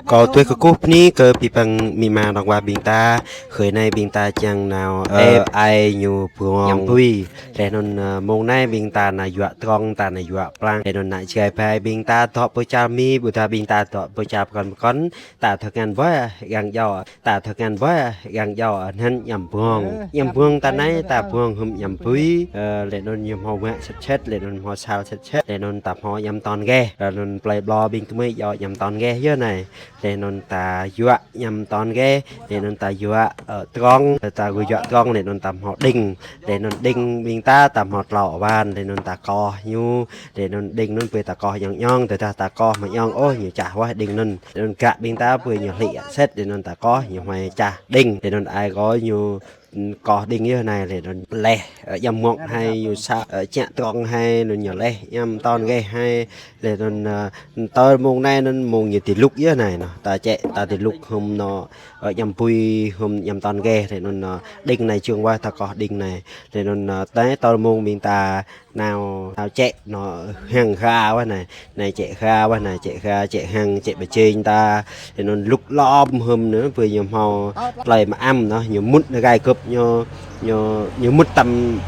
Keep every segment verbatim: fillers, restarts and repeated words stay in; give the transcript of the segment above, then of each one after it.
Kâo tuai kơkuh bơni kơ abih bang amĭ ama dong wa ƀing ta, hrơi anai ƀing ta čang nao, ơ, ĕp ai ñu bruong. Ñăm bui. Laih anŭn, ơ, mông anai ƀing ta nao yuă trong, ta nao yuă plang. Laih anŭn ană Jrai ƀai ƀing ta dŏ pơ čar Mi, ƀôdah ƀing ta dŏ pơ čar pơkŏn pơkŏn, ta thâo ngăn ƀơi gang djŏ, ta thâo ngăn ƀơi gang djŏ anŭn ñăm bruong. Ơ, ñăm bruong ta anai, ta bruong hŭm ñăm bui. Ơ, laih anŭn ñu hmâo mă sĕt sĕt, laih anŭn hmâo sal sĕt sĕt, laih anŭn ta hmâo ñăm ton geh. Laih anŭn plơi ƀlŏr ƀing gơmơi djŏ ñăm ton geh yơh anai. Laih anŭn ta yuă ñăm ton geh, laih anŭn ta yuă, ơ, trong, ta gơ̆ yuă trong, laih anŭn ta hmâo đing. Laih anŭn đing ƀing ta, ta hmâo tlâo awan, laih anŭn ta koh ñu, laih anŭn đing anŭn ƀơi ta koh ayŏng ayŏng, tơdah ta koh mơ̆ ayŏng ôh, ñu čah wah đing anŭn. Laih anŭn gak ƀing ta ƀơi ñu hlĭ sĕt, laih anŭn ta koh ñu hmâo čah đing. Laih anŭn ai kơ ñu, ơ, koh đing yơh anai, laih anŭn laih, ơ, ñăm mŏk hai ñu sa, ơ, čă trong hai, anŭn ñu laih ñăm ton geh hai, laih anŭn, ơ, tơ mông anai anŭn mông ñu ti lŭk yơh anai anŭn. Ta čĕ, ta ti lŭk hŭm anŭn, ơ, ñăm bui hŭm ñăm ton geh, laih anŭn, ơ, đing anai čung wah ta koh đing anai. Laih anŭn, ơ, tơ, tơ mông ƀing ta nao, nao čĕ anŭn hăng ha wah anai. Anai čĕ ha wah anai, čĕ ha, čĕ hăng, čĕ pơjing ta. Laih anŭn lŭk lŏm hŭm anŭn, ƀơi ñu hmâo plơi mơam anŭn, ñu mŭt anŭn gai gơ̆p ñu, ñu, ñu mŭt tăm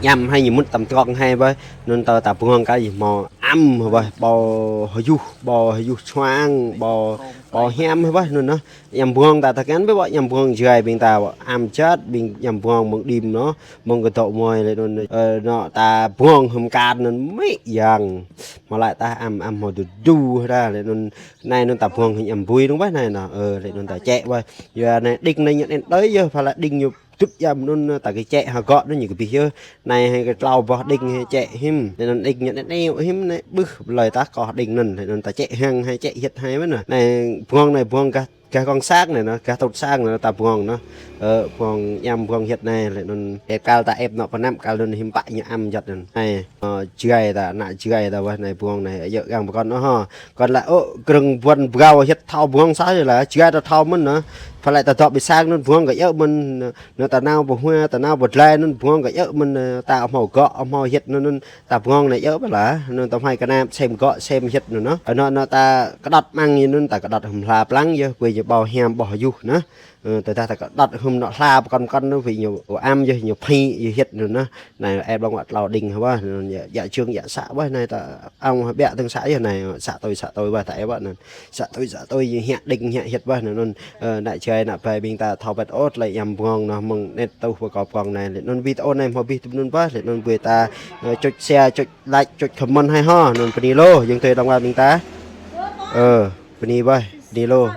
ñăm hai, ñu mŭt tăm trong hai wah. Anŭn tơ ta bruong kơ ñu hmâo ăm wah, ƀâo hơyuh, ƀâo hơyuh čuang, ƀâo, ƀâo hiam wah anŭn anŭn. Ñăm bruong ta thâo ngăn ƀơi ƀơi ñăm bruong Jrai ƀing ta ƀơi ăm čăt ƀing ñăm bruong mơ̆ng đim anŭn, mơ̆ng kơdŏ mơi laih anŭn, ơ, anŭn ta bruong hŭm kar anŭn mĭ yang. Mơ̆ laih ta ăm, ăm hmâo du du dah, laih anŭn anai anŭn ta bruong hŭm ñăm bui anŭn wah anai anŭn, ơ, laih anŭn ta čĕ wah. Yua anai đing anai ñu anŭn đơi yơh, pha laih đing ñu tŭt yăm anŭn ta kơ čĕ ha gŏ anŭn ñu kơ abih yơh. Anai hai kơ tlâo boh đing hai čĕ hĭm. Laih anŭn đing ñu anŭn neo hĭm anai ƀuh blơi ta koh đing anŭn. Laih anŭn ta čĕ hăng hai čĕ hiĕt hai mơ̆n anŭn. Anai bruong anai bruong gah, gah kŏng sang anai anŭn, gah tŭt sang anai anŭn ta bruong anŭn. Ơ, bruong ñăm bruong hiĕt anai. Laih anŭn ĕp kal ta ĕp anŭn pơnăm kal anŭn hĭm pă ñu ăm čăt anŭn. Anai, ơ, Jrai ta, ană Jrai ta wah anai bruong anai, yơh gang pơkŏn anŭn hŏ. Kŏn laĭ, ơ, krơ̆ng ƀuăn brâo hiĕt thâo bruong sa yơh laih, Jrai ta thâo mơ̆n anŭn. Pha laih ta dŏ ƀơi sang anŭn bruong kơ yơh mơ̆n, anŭn ta nao pơ hua, ta nao pơ dlai anŭn bruong kơ yơh mơ̆n, ơ, ta hmâo gŏ, hmâo hiĕt anŭn, anŭn ta bruong anai yơh ƀơi laih, anŭn ta hmâo kơnam sem gŏ, sem hiĕt anŭn anŭn. Anŭn, anŭn ta kơđŏt mơ̆ng anŭn, ta kơđŏt hŭm hla plang yơh, ƀơi ñu ƀâo hiam ƀâo hơyuh anŭn. Ơ, tơdah ta kơđŏt hŭm anŭn hla pơkŏn pơkŏn anŭn, ƀơi ñu ƀâo ăm yơh, ñu phi yơh hiĕt anŭn anŭn. Anai, ĕp lŏng wah tlâo đing hă wah, anŭn, yă, yă čung, yă să wah, anai ta ong ƀiă tơ̆ng să yơh anai, să tui, să tui wah ta ĕp wah anŭn. Să tui, să tui, yơh hiă đing, hiă hiĕt wah anŭn, anŭn, ơ, ană Jrai, ană ƀai ƀing ta thâo bĕt ôh, tơlơi ñăm bruong anŭn, mơ̆ng net tuh pơkŏn pơkŏn anai, laih anŭn video anai hmâo abih tŭm anŭn wah, laih anŭn ƀuh ta, ơ, čuč share, čuč like, čuč comment hai hŏ, anŭn bơni lu, ayŏng adơi dong wa ƀing ta. Ơ, bơni wah, bơni lu.